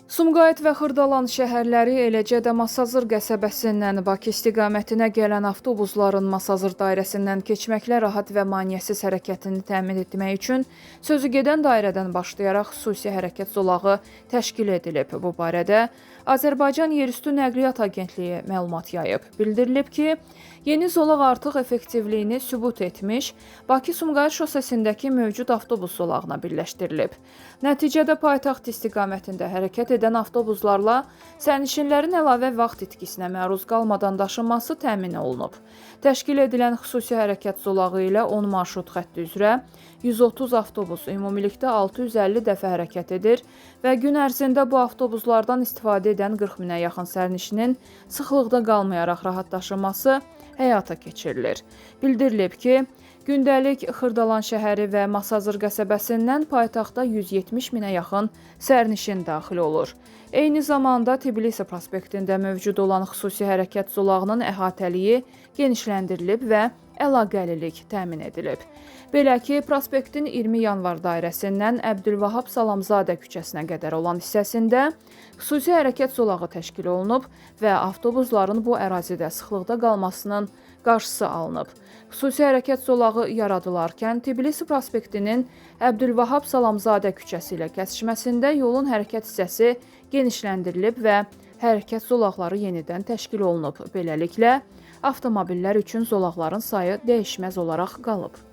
Sumqayıt və Xırdalan şəhərləri, eləcə də Masazır qəsəbəsindən Bakı istiqamətinə gələn avtobusların Masazır dairəsindən keçməklə rahat və maneəsiz hərəkətini təmin etmək üçün sözü gedən dairədən başlayaraq xüsusi hərəkət zolağı təşkil edilib. Bu barədə Azərbaycan Yerüstü Nəqliyyat Agentliyi məlumat yayıb. Bildirilib ki, yeni zolaq artıq effektivliyini sübut etmiş, Bakı-Sumqayıt şossesindəki mövcud avtobus zolağına birləşdirilib. Nəticədə paytaxt istiqamətində hərəkət edən avtobuslarla sərnişinlərin əlavə vaxt itkisinə məruz qalmadan daşınması təmin olunub. Təşkil edilən xüsusi hərəkət zolağı ilə 10 marşrut xətti üzrə 130 avtobus ümumilikdə 650 dəfə hərəkət edir və gün ərzində bu avtobuslardan istifadə edən 40 minə yaxın sərnişinin sıxlıqda qalmayaraq rahat daşınması həyata keçirilir. Bildirilib ki, gündəlik Xırdalan şəhəri və Masazır qəsəbəsindən paytaxta 170 minə yaxın sərnişin daxil olur. Eyni zamanda Tbilisi prospektində mövcud olan xüsusi hərəkət zolağının əhatəliyi genişləndirilib və əlaqəlilik təmin edilib. Belə ki, prospektin 20 yanvar dairəsindən Əbdülvahab Salamzadə küçəsinə qədər olan hissəsində xüsusi hərəkət zolağı təşkil olunub və avtobusların bu ərazidə sıxlıqda qalmasının qarşısı alınıb. Xüsusi hərəkət zolağı yaradılarkən Tbilisi prospektinin Əbdülvahab Salamzadə küçəsi ilə kəsişməsində yolun hərəkət hissəsi genişləndirilib və hərəkət zolaqları yenidən təşkil olunub. Beləliklə, avtomobillər üçün zolaqların sayı dəyişməz olaraq qalıb.